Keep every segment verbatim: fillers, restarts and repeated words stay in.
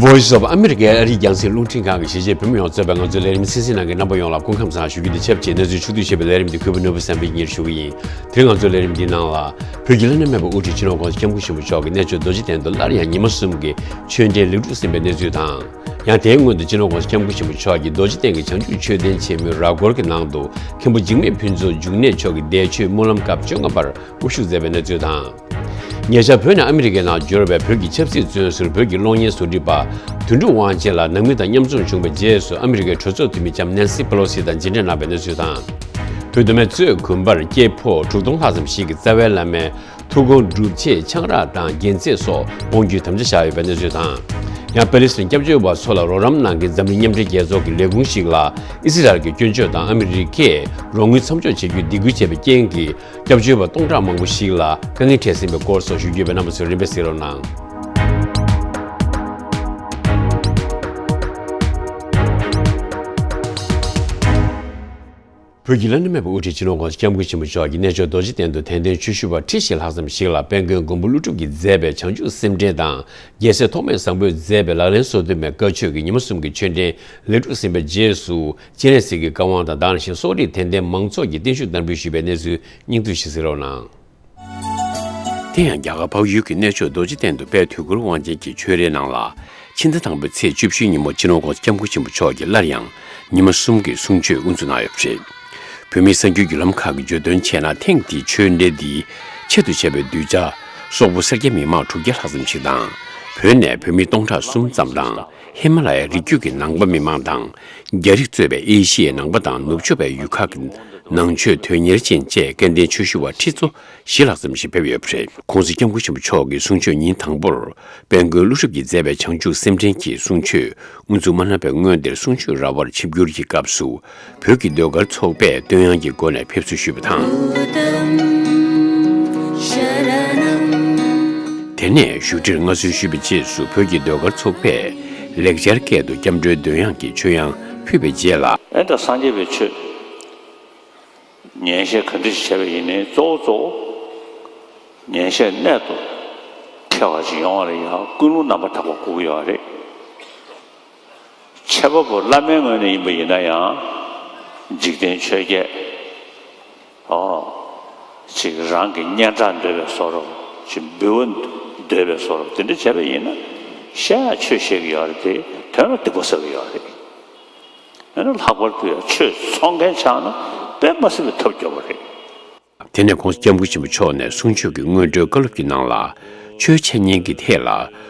Voice of America ཨ་རིའི་རྒྱང་སྲིང་རླུང་འཕྲིན་ཁང་གི་གཞིས་བྱེས་བོད་མི་ཡོངས་གཙོས་པའི་ང་ཚོའི་ལས་རིམ་གསན་གཟིགས་གནང་མཁན་རྣམ་པ་ཡོངས་ལ་སྐུ་ཁམས་བཟང་ཞུ་རྒྱུ་དང་ཆབས་ཅིག་གནས་ཚུལ་ཕྱོགས་བསྡུས་བྱས་པའི་ལས་རིམ་འདི་གུས་པ་ནོར་བུ་བསམ་འཕེལ་གྱིས་སྙན་སྒྲོན་ཞུ་གི་ཡིན། དེ་རིང་ང་ཚོའི་ལས་རིམ་འདིའི་ནང་ལ། བོད་ཀྱི་བླ་ན་མེད་པའི་དབུ་ཁྲིད་སྤྱི་ནོར་༸གོང་ས་༸སྐྱབས་མགོན་ཆེན་པོ་མཆོག་གིས་གནས་མཆོག་རྡོ་རྗེ་གདན་དུ་སླར་ཡང་ཉི་མ་གསུམ་གྱི་ཆོས་འབྲེལ་ལེགས་གྲུབ་ཟིན་པའི་གནས་ཚུལ་དང་། ཡང་དེའི་སྔོན་དུ་སྤྱི་ནོར་༸གོང་ས་༸སྐྱབས་མགོན་ཆེན་པོ་མཆོག་གིས་རྡོ་རྗེ་གདན་གྱི་བྱང་ཆུབ་མཆོད་རྟེན་ཆེན་མོའི་ར་སྐོར་གྱི་ནང་དུ་མཁན་པོ་འཇིགས་མེད་ཕུན་ཚོགས་འབྱུང་གནས་མཆོག་གི་འདས་མཆོད་སྨོན་ལམ་སྐབས་བཅོ་ལྔ་པར་དབུ་བཞུགས་མཛད་པའི་གནས་ཚུལ་དང་། ཉེ་ཆར་བོད་ནས་ཨ་མི་རི་ཀའི་ནང་འབྱོར་བའི་བོད་ཀྱི་ཆབ་སྲིད་བཙོན་ཟུར་བོད་ཀྱི་གློག་བརྙན་བཟོ་སྐྲུན་པ་དོན་གྲུབ་དབང་ཆེན་ལགས་ནང་མི་དང་མཉམ་འཛོམས་བྱུང་བའི་རྗེས་སུ་ཨ་མི་རི་ཀའི་གྲོས་ཚོགས་འཐུས་མི་ལྕམ་ནན་སི་པེ་ལོ་སི་དང་མཇལ་འཕྲད་གནང་བའི་གནས་ཚུལ་དང་། བོད་མདོ་སྨད་གཙོས་དགོན་པར་སྐྱེས་ཕོ་དྲུག་སྟོང་ལྷག་ཙམ་ཞིག་གིས་རྩ་བའི་བླ་མའི་ཐུགས་དགོངས་སྒྲུབ་ཆེད་ཆང་རག་དང་རྒྱན་རྩེད་སོགས་དབང་སྒྱུར་དམ་བཅའ་བཞག་ཡོད་པའི་གནས་ཚུལ་དང་། ཡང་པེ་ལི་སི་ཐན་སྐྱབས་བཅོལ་བ་ཚོ་ལ་རོགས་རམ་གནང་མཁན་འཛམ་གླིང་མཉམ་འབྲེལ་རྒྱལ་ཚོགས་ཀྱི་ལས་ཁུངས་ཤིག་ལ་ཨི་སི་རལ་གྱི་སྐྱོན་བརྗོད་དང་ཨ་མི་རི་ཀས་རོགས་དངུལ་མཚམས་འཇོག་བྱེད་རྒྱུའི་སྡིགས་སྐུལ་བྱས་པའི་རྐྱེན་གྱིས། སྐྱབས་བཅོལ་བ་སྟོང་ཕྲག་མང་པོ་ཞིག་ལ་དཀའ་ངལ་འཕྲད་ཟིན་པའི་སྐོར་སོགས་ཞུ་རྒྱུ་ཡོད་པས་རྣམ་པ་ཚོས་རིམ་པས་གཟིགས་རོགས་གནང་། བོད་ཀྱི་བླ་ན་མེད་པའི་དབུ་ཁྲིད་སྤྱི་ནོར་༸གོང་ས་༸སྐྱབས་མགོན་ཆེན་པོ་མཆོག་གིས་གནས་མཆོག་རྡོ་རྗེ་གདན་དུ་དད་ལྡན་ཆོས་ཞུ་བ་ཁྲི་བཞི་ལྷག་ཙམ་ཞིག་ལ་དཔལ་མགོན་མགོན་པོ་ཀླུ་སྒྲུབ་ཀྱིས་མཛད་པའི་བྱང་ཆུབ་སེམས་འདྲེན་དང་། རྒྱལ་སྲས་ཐོགས་མེད་བཟང་པོས་མཛད་པའི་ལག་ལེན་སོ་བདུན་མའི་བཀའ་ཆོས་ཀྱི་ཉི་མ་གསུམ་གྱི་ཆོས་འབྲེལ་ལེགས་གྲུབ་ཟིན་པའི་རྗེས་སུ། སྤྱན་རས་གཟིགས་ཀྱི་བཀའ་དབང་དང་། དེ་བཞིན་གསོ་རིག་དད་ལྡན་མང་ཚོགས་ཀྱིས་བརྟན་བཞུགས་བསྟར་འབུལ་ཞུས་པའི་གནས་ཚུལ་སྙིང་བསྡུས་ཤིག་གཟིགས་རོགས་གནང་། དེ་ཡང་རྒྱ་གར་འཕགས་ཡུལ་གྱི་གནས་མཆོག་རྡོ་རྗེ་གདན་དུ་དཔལ་དུས་འཁོར་དབང་ཆེན་གྱི་ཆོས་རའི་ནང་ལ། ཕྱི་ཟླ་དང་པོའི་ཚེས་བཅུ་བཞིའི་ཉིན་མོ་སྤྱི་ནོར་༸གོང་ས་༸སྐྱབས་མགོན་ཆེན་པོ་མཆོག་གིས་སླར་ཡང་ཉི་མ་གསུམ་གྱི་གསུང་ཆོས་དབུ་འཛུགས་གནང་ཡོད་པ་རེད། བོད་མིའི་གསར་འགྱུར་བརྒྱུད་ལམ་ཁག་གིས་བརྗོད་དོན་བྱས་ན། ཐེངས་འདིའི་ཆོས་འབྲེལ་འདི་ཆེད་དུ་བྱས་པའི་གདུལ་བྱ་སོག་པོ་སེར་སྐྱ་མི་མང་དྲུག་བརྒྱ་ལྷག་ཙམ་ཞིག་དང་། བོད་ནས་བོད་མི་སྟོང་ཕྲག་གསུམ་ཙམ་དང་། ཧི་མ་ལ་ཡའི་རི་རྒྱུད་ཀྱི་ནང་པ་མི་མང་དང་། རྒྱ་རིགས་གཙོས་པའི་ཨེ་ཤི་ཡའི་ནང་པ་དང་ནུབ་ཕྱོགས་པའི་ཡུལ་ཁག་གི་ནང་ཆོས་དོན་གཉེར་ཅན་བཅས་སྐལ་ལྡན་ཆོས་ཞུ་བ་ཁྲི་ཚོ་བཞི་ལྷག་ཙམ་ཞིག་ཕེབས་ཡོད་པ་རེད། ༸གོང་ས་༸སྐྱབས་མགོན་ཆེན་པོ་མཆོག་གིས་གསུང་ཆོས་ཉིན་དང་པོར་དཔལ་མགོན་ཀླུ་སྒྲུབ་ཀྱིས་མཛད་པའི་བྱང་ཆུབ་སེམས་འདྲེན་གྱི་གསུང་ཆོས་དབུ་འཛུགས་མ་གནང་བའི་སྔོན་དེར་གསུང་ཆོས་ར་བར་ཆིབས་བསྒྱུར་གྱི་སྐབས་སུ། བོད་ཀྱི་ཟློས་གར་ཚོགས་པས་བསྟོད་དབྱངས་ཀྱི་སྒོ་ནས་ཕེབས་བསུ་ཞུས་པ་དང་། དེ་ནས་བཞུགས་ཁྲིར་མངའ་གསོལ་ཞུས་པའི་རྗེས་སུ། བོད་ཀྱི་ཟློས་གར་ཚོགས་པས་ལེགས་སྦྱར་སྐད་དུ་སྐྱབས་འགྲོའི་འདོན་དབྱངས་ཀྱི་མཆོད་དབྱངས་ཕུལ་བའི་རྗེས་ལ། ཨེ་ད་སངས་རྒྱས་པའི་ཆོས་ཉན་བཤད་ག་འདྲ་ཞིག་བྱས་པ་ཡིན་ནའི། གཙོ་བོ་གཙོ་བོ་ཉན་བཤད་གནད་དུ་འཁེལ་བ་ཞིག་ཡོང་བ་ལ་ཡང་ཀུན་སློང་རྣམ་པར་དག་པ་དགོས་ཀྱི་ཡོད་རེད། འཆད་པ་པོ་བླ་མའི་ངོས་ནས་ཡིན་པ་ཡིན་ན་ཡང་། འཇིག་རྟེན་ཆོས་བརྒྱད། ཨོ། ཅིག་རང་གི་སྙན་གྲགས་འདོད་པའི་བཟོ་འདྲ། ཅིག་འབུལ་བ་འདོད་པའི་བཟོ་འདྲ། དེ་འདྲ་བྱས་པ་ཡིན་ན། བཤད་ཡང་ཆོས་བཤད་ཀྱི་ཡོད་རེད་དེ། དོན་ལ་སྡིག་པ་བསགས་ཀྱི་ཡོད་རེད། ཡང་ན་ལྷག་པར་དུ་ཡང་ཆོས་ཚོགས་མཁན་ཆགས་ན་དཔེ་མ་སྲིད་པའི་ཐབས་སྐྱོ་པོ་རེད། དེ་ནས་༸གོང་ས་༸སྐྱབས་མགོན་ཆེན་པོ་མཆོག་ནས་གསུང་ཆོས་ཀྱི་སྔོན་འགྲོའི་བཀའ་སློབ་ཀྱི་ནང་ལ། ཆོས་འཆད་ཉན་གྱི་ཐད་ལ་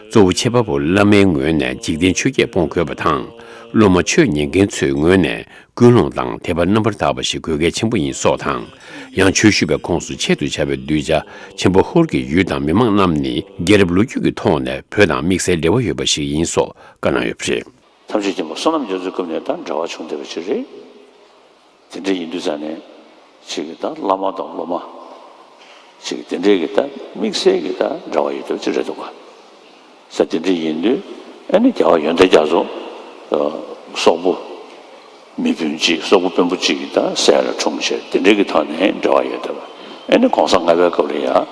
གཙོ་བོ་འཆད་པ་པོ་བླ་མའི་ངོས་ནས་འཇིག་རྟེན་ཆོས་བརྒྱད་སྤོང་དགོས་པ་དང་། སློབ་མ་ཆོས་ཉན་མཁན་ཚོའི་ངོས་ནས་ཀུན་སློང་དང་དད་པ་རྣམ་པར་དག་པ་ཞིག་དགོས་གལ་ཆེན་པོ་ཡིན་སོགས་དང་། ཡང་ཆོས་ཞུ་བའི་ཁོངས་སུ་ཆེད་དུ་བྱ་བའི་གདུལ་བྱ་ཆེན་པོ་ཧོར་གྱི་ཡུལ་དང་མི་མང་རྣམས་ནི་རྒྱལ་རབས་ལོ་རྒྱུས་ཀྱི་ཐོག་ནས་བོད་དང་དམིགས་བསལ་འབྲེལ་བ་ཡོད་པ་ཞིག་ཡིན་སོགས་བཀའ་གནང་ཡོད་པ་རེད། ཐམས་ཅད་མཁྱེན་པ་བསོད་ནམས་རྒྱ་མཚོའི་སྐབས་ནས་ད་འབྲེལ་བ་བྱུང་བསྡད་པ་ཅིག་རེད། དེ་འདྲ་ཡིན་དུས་ཙང་ནས་ཅིག་གི་ད་བླ་མ་དང་སློབ་མ་ཅིག་གི་དེ་འདྲའི་གི་ད་དམིགས་བསལ་གྱི་ད་འབྲེལ་བ་ཡོད་བསྡད་པ་ཅིག་རེད་འདུག་ག། ས་དེ་འདྲ་ཡིན་དུས་ཨ་ནི་རྒྱལ་བ་ཡོན་ཏན་རྒྱ་མཚོ་སོག་པོ་མི་དཔོན་གཅིག་སོག་པོ་དཔོན་པོ་གཅིག་གི་ད་སྲས་ལ་འཁྲུངས་བྱས། དེ་འདྲའི་གི་ཐོག་ནས་འབྲེལ་བ་ཡོད་བསྡད་པ། ཨ་ནི་གོང་ས་ལྔ་པའི་སྐབས་ལ་ཡང་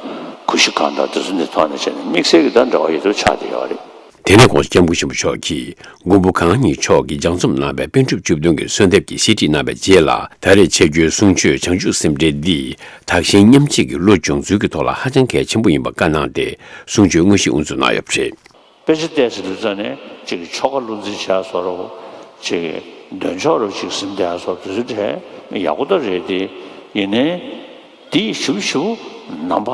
གུ་ཤྲི་གང་དང་དེ་ཚོ་འདི་ཐོག་ནས་བྱས་ནས་དམིགས་བསལ་གྱི་ད་འབྲེལ་བ་ཡོད་བསྡད་པ་ཆགས་བསྡད་ཡོད་རེད། དེ་ནས་༸གོང་ས་༸སྐྱབས་མགོན་ཆེན་པོ་མཆོག་གིས་མགོན་པོ་གང་ཉིད་མཆོག་གིས་ལྗགས་རྩོམ་གནང་བའི་པཎ་གྲུབ་བཅུ་བདུན་གྱི་གསོལ་འདེབས་ཀྱི་བཤད་ཁྲིད་གནང་བའི་རྗེས་ལ། ད་རེས་འཆད་རྒྱུའི་གསུང་ཆོས་བྱང་ཆུབ་སེམས་འགྲེལ་འདིས་དག་ཞིང་མཉམ་བརྗེ་གི་བློ་སྦྱོང་ཚུལ་གྱི་ཐོག་ལ་ཧ་ཅང་གལ་ཆེན་པོ་ཡིན་པ་བཀའ་གནང་སྟེ། གསུང་ཆོས་དངོས་གཞི་དབུ་འཛུགས་གནང་ཡོད་པ་རེད། དཔེ་ཆ་བལྟས་ཟིན་དུས་ཙང་ནས་ཅིག་ཆོ་ག་བློ་འཛིན་བྱས་སོ་རོ། ཅིག་འདོན་ཆོག་རོ། ཅིག་ཟིན་བསྡད་སོ། དེ་ཚོ་དྲན་ཡག་པོ་ད་རེད་དེ། ཡིན་ནའི། དེ་ཞིབ་ཞིབ་ནང་པ་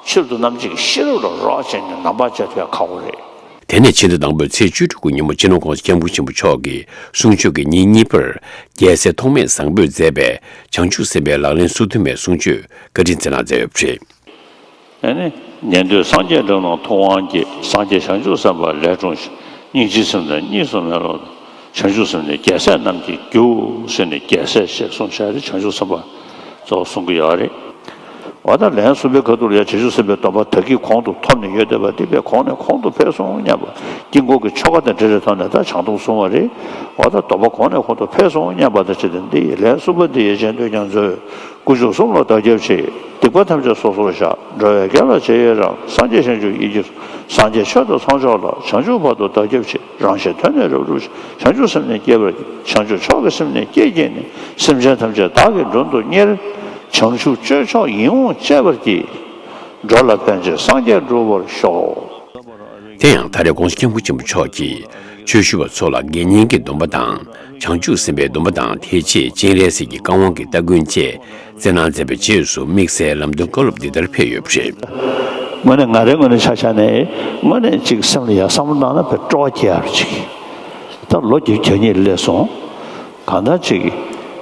ཕྱིར་དུ་རྣམ་འབྱེད་ཀྱི་ཤེས་རབ་ལ་རོགས་བྱས་ནས་ནང་པ་བྱ་ཐུབ་ཡ་ཁག་པོ་རེད། དེ་ནས་ཕྱི་ཟླ་དང་པོའི་ཚེས་བཅུ་དྲུག་གི་ཉིན་མོ་སྤྱི་ནོར་༸གོང་ས་༸སྐྱབས་མགོན་ཆེན་པོ་མཆོག་གིས་གསུང་ཆོས་ཀྱི་ཉིན་གཉིས་པར་རྒྱལ་སྲས་ཐོགས་མེད་བཟང་པོས་མཛད་པའི་བྱང་ཆུབ་སེམས་དཔའི་ལག་ལེན་སོ་བདུན་མའི་གསུང་ཆོས་བཀའ་དྲིན་སྩལ་གནང་མཛད་ཡོད་པ་རེད། ཨ་ནི། ཉན་ཐོས་སངས་རྒྱས་འགྲོ་རྣམས་ཐུབ་དབང་སྐྱེས། སངས་རྒྱས་བྱང་ཆུབ་སེམས་དཔའ་ལས་འཁྲུངས་ཤིང་། སྙིང་རྗེའི་སེམས་དང་གཉིས་སུ་མེད་པ་དང་། བྱང་ཆུབ་སེམས་ནི་རྒྱལ་སྲས་རྣམས་ཀྱི་རྒྱུ་ཟེར་ནས་རྒྱལ་སྲས་ཞེས་གསུངས་བཞག་རེད། བྱང་ཆུབ་སེམས་དཔའ་གཙོ་བོ་གསུང་གི་ཡོད་རེད། འོ་ད་ལན་གསུམ་པའི་ཁ་ཐུག་ལ་ཡང་བྱང་ཆུབ་སེམས་དཔའི་སྡོམ་པ་ད་གིན་གོང་དུ་ཐོབ་ནས་ཡོད་བསྡད་པ་འདི་དཔེ་གོང་ནས་གོང་དུ་འཕེལ་སོང་སྙམ་པ། དཀྱིལ་འཁོར་གྱི་ཆོ་ག་དང་འབྲེལ་བའི་ཐོག་ནས་ད་བྱང་སྡོམ་བསྲུང་བ་རེད། འོ་ད་སྡོམ་པ་གོང་ནས་གོང་དུ་འཕེལ་སོང་སྙམ་པ་དང་བཅས་ཏེ། འདི་ཡི་ལན་གསུམ་པ་འདི་ཡིས་ཆེན་དུས་མཉམ་མཛོད། དཀོན་མཆོག་གསུམ་ལ་བདག་སྐྱབས་མཆི། སྡིག་པ་ཐམས་ཅད་སོ་སོར་བཤགས། འགྲོ་བའི་དགེ་ལ་རྗེས་ཡི་རང་། སངས་རྒྱས་བྱང་ཆུབ་ཡིད་ཀྱིས་བཟུང་། སངས་རྒྱས་ཆོས་དང་ཚོགས་མཆོག་ལ། བྱང་ཆུབ་བར་དུ་བདག་སྐྱབས་མཆི། རང་གཞན་དོན་ནི་རབ་བསྒྲུབ་ཕྱིར། བྱང་ཆུབ་སེམས་ནི་བསྐྱེད་པར་བགྱི། བྱང་ཆུབ་མཆོག་གི་སེམས་ནི་བསྐྱེད་བགྱིས་ནས། སེམས་ཅན་ཐམས་ཅད་བདག་གིས་མགྲོན་དུ་གཉེར། བྱང་ཆུབ་སྤྱོད་མཆོག་ཡིད་འོང་སྤྱད་པར་བགྱི། འགྲོ་ལ་ཕན་ཕྱིར་སངས་རྒྱས་འགྲུབ་པར་ཤོག། དེ་ཡང་ད་རེས་༸གོང་ས་༸སྐྱབས་མགོན་ཆེན་པོ་མཆོག་གིས་ཆོས་ཞུ་བ་ཚོ་ལ་དགེ་བསྙེན་གྱི་སྡོམ་པ་དང་། བྱང་ཆུབ་སེམས་དཔའི་སྡོམ་པ་དང་། དེའི་རྗེས་སྤྱན་རས་གཟིགས་ཀྱི་བཀའ་དབང་གི་སྟ་གོན་བཅས་སྩལ་གནང་མཛད་པའི་རྗེས་སུ། དམིགས་བསལ་ལམ་སྟོན་བཀའ་སློབ་འདི་ལྟར་ཕེབས་ཡོད་པ་རེད། དངོས་གནས་ང་རའི་ངོས་ནས་ཆ་བཞག་ནས་དངོས་གནས་ཅིག་སེམས་ལ་ཡང་བསམ་བློ་བཏང་ན་དཔེ་སྤྲོ་བ་སྐྱེ་ཡག་ཅིག་ད་ལོ་བརྒྱད་ཅུ་གྱ་གཉིས་སླེབས་སོང་། གང་ལྟར་ཅིག་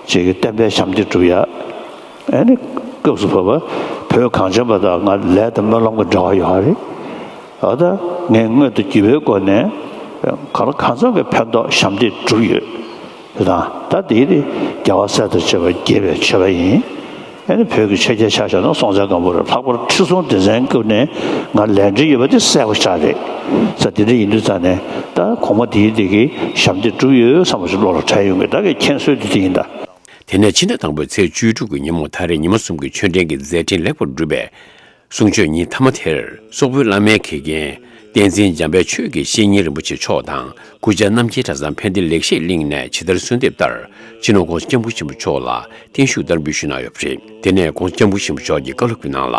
ཅིག་བསྟན་པའི་ཞབས་འདེགས་སྒྲུབ་ཡག་ཨ་ནི་སྐབས་སུ་བབ་པ་བོད་གངས་ཅན་པ་དང་ང་ལས་དང་སྨོན་ལམ་གྱི་འབྲེལ་བ་ཡོད་རེད། འོ་ད་ངས་དངོས་དང་བརྒྱུད་པའི་སྒོ་ནས་གང་ལ་གང་འཚམ་གྱི་ཕན་ཐོགས་ཞབས་འདེགས་བསྒྲུབས་ཡོད། དེ་དང་ད་དེའི་རྒྱལ་བ་སྲས་དང་བཅས་པ་དགྱེས་པའི་མཆོད་པ་ཡིན། ཨ་ནི་བོད་ཀྱི་ཆོས་རྒྱལ་ཆ་བཞག་ན་སྲོང་བཙན་སྒམ་པོ་རེད། ལྷག་པར་ཁྲི་སྲོང་ལྡེ་བཙན་སྐབས་ནས་ང་ལས་འབྲེལ་ཡོད་པ་དེ་གསལ་པོ་ཆགས་རེད། ས་དེ་འདྲ་ཡིན་དུས་ཙང་ནས་ད་གོང་མ་དེའི་དེ་གི་ཞབས་འདེགས་བསྒྲུབས་ཡོད་བསམ་པ་ཞིག་བློ་ལ་དྲན་ཡོང་གི། ད་གི་མཁྱེན་སྲོལ་དེ་དེ་ཡིན་ད། དེ་ནས་ཕྱི་ཟླ་དང་པོའི་ཚེས་བཅུ་དྲུག་གི་ཉིན་མོ་ད་རེས་ཉི་མ་གསུམ་གྱི་ཆོས་འབྲེལ་གྱི་མཛད་འཕྲིན་ལེགས་པར་གྲུབ་པའི་གསུང་ཆོས་ཉིན་མཐའ་མ་དེར། སོག་པོའི་བླ་མའི་གེགས་རྐྱེན་བསྟན་འཛིན་འཇམ་དཔལ་ཆོས་ཀྱི་བཤེས་གཉེན་རིན་པོ་ཆེ་མཆོག་དང་། གུ་ཅ་རྣམ་རྒྱལ་གྲྭ་ཚང་ཕན་བདེ་ལེགས་བཤད་གླིང་ནས་ཇི་ལྟར་གསོལ་འདེབས་ལྟར། སྤྱི་ནོར་༸གོང་ས་༸སྐྱབས་མགོན་ཆེན་པོ་མཆོག་ལ་བརྟན་བཞུགས་བསྟར་འབུལ་ཞུས་གནང་ཡོད་པ་རེད། དེ་ནས་༸གོང་ས་༸སྐྱབས་མགོན་ཆེན་པོ་མཆོག་གིས་བཀའ་སློབ་ཀྱི་ནང་ལ།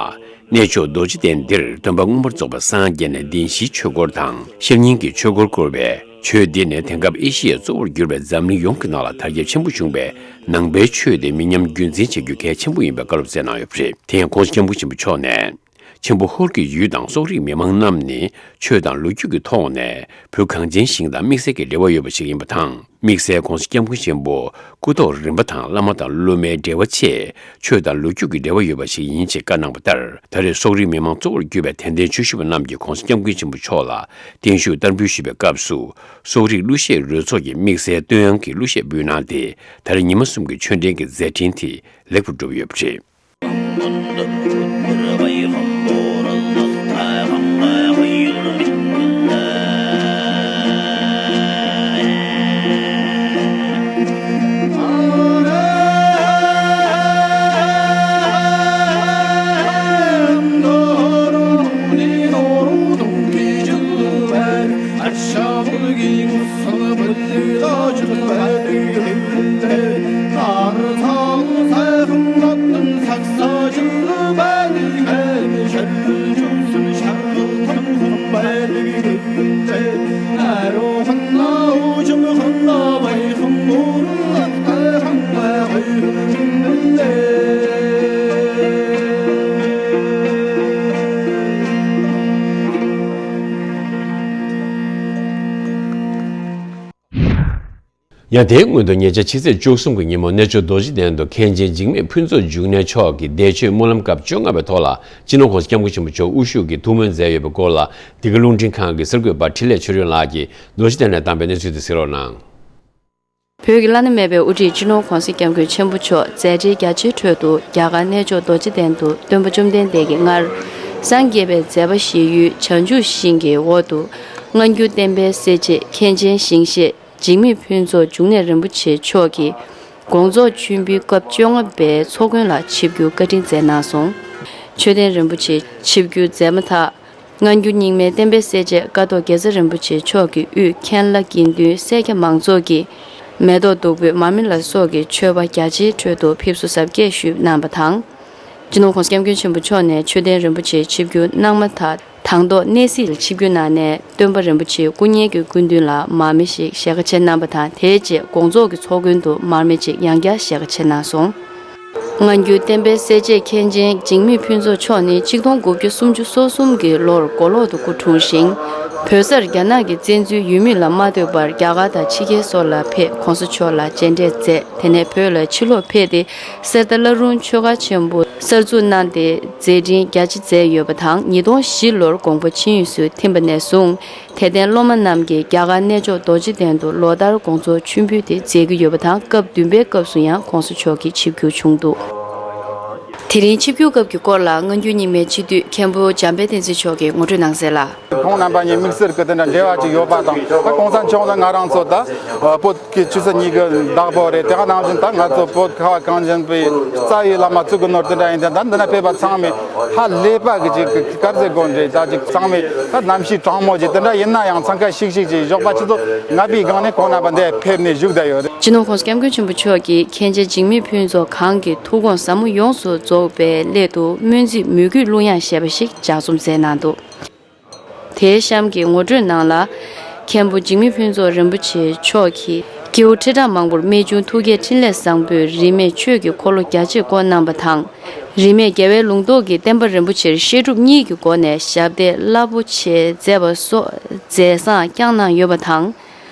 གནས་མཆོག་རྡོ་རྗེ་གདན་འདིར་སྟོན་པ་མངོན་པར་རྫོགས་པར་སངས་རྒྱས་ནས་བདེན་བཞིའི་ཆོས་འཁོར་དང་། བཤེར་སྙིང་གི་ཆོས་འཁོར་བསྐོར་བས། ཆོས་འདི་ནི་དེང་སྐབས་ཨེ་ཤི་ཡའི་གཙོ་བོར་གྱུར་པའི་འཛམ་གླིང་ཡོངས་ཀྱི་ནང་ལ་དར་ཁྱབ་ཆེན་པོ་བྱུང་བས། ནང་པའི་ཆོས་དེ་མི་ཉམས་རྒྱུན་འཛིན་བྱེད་རྒྱུ་གལ་ཆེན་པོ་ཡིན་པའི་བཀའ་སློབ་སྩལ་གནང་ཡོད་པ་རེད། དེ་ཡང་༸གོང་ས་༸སྐྱབས་མགོན་ཆེན་པོ་མཆོག་ནས། ཆེན་པོ་ཧོར་གྱི་ཡུལ་དང་སོག་རིགས་མི་མང་རྣམས་ནི་ཆོས་དང་ལོ་རྒྱུས་ཀྱི་ཐོག་ནས་བོད་གངས་ཅན་ཞིང་དང་དམིགས་བསལ་གྱི་འབྲེལ་བ་ཡོད་པ་ཞིག་ཡིན་པ་དང་། དམིགས་བསལ་༸གོང་ས་༸སྐྱབས་མགོན་ཆེན་པོ་སྐུ་ཐོག་རིམ་པ་དང་བླ་མ་དང་སློབ་མའི་འབྲེལ་བ་ཆེས་ཆོས་དང་ལོ་རྒྱུས་ཀྱི་འབྲེལ་བ་ཡོད་པ་ཞིག་ཡིན་ཞེས་བཀའ་གནང་བ་ལྟར། ད་རེས་སོག་རིགས་མི་མང་གཙོ་བོར་གྱུར་པའི་དད་ལྡན་ཆོས་ཞུ་བ་རྣམས་ཀྱིས་༸གོང་ས་༸སྐྱབས་མགོན་ཆེན་པོ་མཆོག་ལ་བརྟན་བཞུགས་བསྟར་འབུལ་ཞུས་པའི་སྐབས་སུ། སོག་རིགས་གླུ་གཞས་རོལ་ཚོགས་ཀྱིས་དམིགས་བསལ་བསྟོད་དབྱངས་ཀྱི་གླུ་གཞས་འབུལ་གནང་སྟེ། ད་རེས་ཉི་མ་གསུམ་གྱི་ཆོས་འབྲེལ་གྱི་མཛད་འཕྲིན་དེ་ལེགས་པར་གྲུབ་ཡོད་པ་རེད། ཡང་དེའི་སྔོན་དུ་ཉེ་ཆར་ཕྱི་ཚེས་བཅུ་གསུམ་གྱི་ཉིན་མོ་གནས་མཆོག་རྡོ་རྗེ་གདན་དུ་མཁན་ཆེན་འཇིགས་མེད་ཕུན་ཚོགས་འབྱུང་གནས་མཆོག་གིས་འདས་མཆོད་སྨོན་ལམ་སྐབས་བཅོ་ལྔ་པའི་ཐོག་ལ་སྤྱི་ནོར་༸གོང་ས་༸སྐྱབས་མགོན་ཆེན་པོ་མཆོག་དབུ་བཞུགས་ཀྱིས་ཐུགས་སྨོན་མཛད་ཡོད་པའི་སྐོར་ལ། འདི་ག་རླུང་འཕྲིན་ཁང་གི་གསར་འགོད་པ་འཕྲིན་ལས་ཆོས་སྒྲོན་ལགས་ཀྱིས་རྡོ་རྗེ་གདན་ནས་བཏང་པའི་གནས་ཚུལ་དེ་གསན་རོགས་གནང་། བོད་ཀྱི་བླ་ན་མེད་པའི་དབུ་ཁྲིད་སྤྱི་ནོར་༸གོང་ས་༸སྐྱབས་མགོན་ཆེན་པོ་མཆོག་མཛད་འཕྲིན་རྒྱ་ཆེའི་ཁྲོད་དུ་རྒྱ་གར་གནས་མཆོག་རྡོ་རྗེ་གདན་དུ་སྟོན་པ་བཅོམ་ལྡན་འདས་ཀྱིས་སྔར་སངས་རྒྱས་པའི་མཛད་པ་བཞེས་ཡུལ་བྱང་ཆུབ་ཤིང་གི་འོག་ཏུ་སྔ་འགྱུར་བསྟན་པའི་གསལ་བྱེད་མཁན་ཆེན་ཞིང་གཤེགས་འཇིགས་མེད་ཕུན་ཚོགས་འབྱུང་གནས་རིན་པོ་ཆེ་མཆོག་གིས་དགོངས་རྫོགས་མཆོད་འབུལ་སྐབས་བཅོ་ལྔ་པའི་ཚོགས་མགོན་ལ་ཆིབས་བསྒྱུར་བཀའ་དྲིན་སྩལ་གནང་སོང་། མཆོད་རྟེན་རིན་པོ་ཆེ་ཆིབས་བསྒྱུར་མཛད་མ་ཐག་སྔ་འགྱུར་རྙིང་མའི་བསྟན་པའི་གསལ་བྱེད་ཀ་ཐོག་རྒྱལ་ཚབ་རིན་པོ་ཆེ་མཆོག་གི་དབུས་མཁན་བླ་དགེ་འདུན་སེར་སྐྱ་མང་ཚོགས་ཀྱིས་མེ་ཏོག་བདུག་སྤོས་མར་མེ་ལ་སོགས་ཀྱི་མཆོད་པ་རྒྱ་ཆེའི་ཁྲོད་དུ་ཕེབས་བསུ་གཟབ་རྒྱས་ཞུས་གནང་བ་དང་། སྤྱི་ནོར་༸གོང་ས་༸སྐྱབས་མགོན་ཆེན་པོ་མཆོག་ནས་མཆོད་རྟེན་རིན་པོ་ཆེ་ཆིབས་བསྒྱུར་གནང་མ་ཐག་དང་ཐོག་གནས་གཟིགས་ལ་ཆིབས་བསྒྱུར་གནང་ནས་སྟོན་པ་རིན་པོ་ཆེའི་སྐུ་བརྙན་གྱི་སྐུ་མདུན་ལ་མར་མེ་ཞིག་ཞལ་ཁ་ཕྱེ་གནང་བ་དང་། དེའི་རྗེས་དགོངས་རྫོགས་ཀྱི་ཚོགས་མགོན་དུ་མར་མེ་ཅིག་ཡང་བསྐྱར་ཞལ་ཁ་ཕྱེ་གནང་སོང་། སྔ་འགྱུར་བསྟན་པའི་གསལ་བྱེད་མཁན་ཆེན་འཇིགས་མེད་ཕུན་ཚོགས་མཆོག་ནི་ཆིག་སྟོང་དགུ་བརྒྱ་སུམ་ཅུ་སོ་གསུམ་གྱི་ལོར་མགོ་ལོག་ཏུ་སྐུ་འཁྲུངས་ཤིང་། བོད་སར་རྒྱ་ནག་གི་བཙན་འཛུལ་ཡོད་མུས་ལ་མ་ལྟོས་པར་རྒྱ་གར་དང་ཕྱི་རྒྱལ་སོགས་ལ་ཕེབས་གོང་ས་མཆོག་ལ་མཇལ་འཕྲད་མཛད། དེ་ནས་བོད་ལ་ཕྱིར་ལོག་ཕེབས་ཏེ་གསེར་རྟ་བླ་རུང་ཆོས་སྒར་ཆེན་པོ་གསར་འཛུགས་གནང་སྟེ་མཛད་འཕྲིན་རྒྱ་ཆེ་མཛད་ཡོད་པ་དང་། ཉིས་སྟོང་བཞི་ལོར་དགོངས་པ་ཆེན་ཡོན་སུ་ཐིམ་པ་ནས་བཟུང་དད་ལྡན་སློབ་མ་རྣམས་ཀྱིས་རྒྱ་གར་གནས་མཆོག་རྡོ་རྗེ་གདན་དུ་ལོ་ལྟར་དགོངས་རྫོགས་མཆོད་འབུལ་དེ་མཛད་ཀྱི་ཡོད་པ་དང་། སྐབས་བདུན་པའི་སྐབས་སུ་ཡང་གོང་ས་མཆོག་གིས་ཆིབས་བསྒྱུར་བྱུང་འདུག། དེ་ དེ་རིང་ཆིབས་བསྒྱུར་སྐབས་ཀྱི་སྐོར་ལ་སྔ་འགྱུར་རྙིང་མའི་སྤྱི་འཐུས་མཁན་པོ་འཇམ་དཔལ་བསྟན་འཛིན་མཆོག་གིས་ངོ་སྤྲོད་གནང་གསལ་ལ། ཁོང་རྣམ་པ་གཉིས་དམིགས་བསལ་གྱི་དེ་འདྲ་འབྲེལ་བ་ཅིག་ཡོད་པ་དང་། ད་གོང་ས་མཆོག་ནི་ང་རང་ཚོ་ད་བོད་ཀྱི་ཆོས་སྲིད་གཉིས་ཀྱི་བདག་པོ་རེད། དེ་ག་ནང་བཞིན་ད་ང་ཚོ་བོད་ཁ་བ་གངས་ཅན་པའི་རྩ་བའི་བླ་མ་གཙུག་གི་ནོར་དེ་འདྲ་ཡིན་ཙང་། ད་འདི་ན་ཕེབས་པ་ཚང་མས་ཧ་ལས་པ་གི་ཅིག་དཀར་ཟས་དགོན་རེད། ད་ཅིག་ཚང་མས་ད་གནམ་གཤིས་གྲང་མོ་ཅིག་དེ་འདྲ་ཡིན་ན་ཡང་འཚང་ཁ་ཤིག་ཤིག་ཅིག་ཞོགས་པ་ཆུ་ཚོད་ལྔ་པའི་སྒང་ནས་ཁོང་རྣམ་པ་འདིར་ཕེབས་ནས་བཞུགས་བསྡད་ཡོད་རེད། སྤྱི་ནོར་༸གོང་ས་༸སྐྱབས་མགོན་ཆེན་པོ་མཆོག་གིས་མཁན་ཆེན་འཇིགས་མེད་ཕུན་ཚོགས་གང་གི་ཐུགས་དགོངས་ཟབ་མོ་ཡོངས་སུ་རྫོགས་པའི་སླད་དུ་སྨོན་ཚིག་མོས་གུས་ཀླུ་དབྱངས་ཞེས་པ་ཞིག་ལྗགས་རྩོམ་མཛད་གནང་འདུག་དེའི་གཤམ་གྱི་ངོ་སྤྲོད་ནང་ལ། མཁན་པོ་འཇིགས་མེད་ཕུན་ཚོགས་རིན་པོ་ཆེ་མཆོག་གིས་སྐྱེ་བོ་ཁྲི་ཕྲག་མང་པོར་རྨད་བྱུང་ཐུགས་བསྐྱེད་ཕྲིན་ལས་བཟང་པོས་རིས་མེད་ཆོས་ཀྱི་འཁོར་ལོ་རྒྱ་ཆེར་བསྐོར་གནང་བ་དང་། རིས་མེད་རྒྱལ་བའི་ལུང་རྟོགས་ཀྱི་བསྟན་པ་རིན་པོ་ཆེར་བཤད་སྒྲུབ་གཉིས་ཀྱི་སྒོ་ནས་ཞབས་འདེགས་རླབས་པོ་ཆེ་མཛད་པ་སོགས་མཛད་བཟང་བསྐྱངས་གནང་ཡོད་པ་དང་།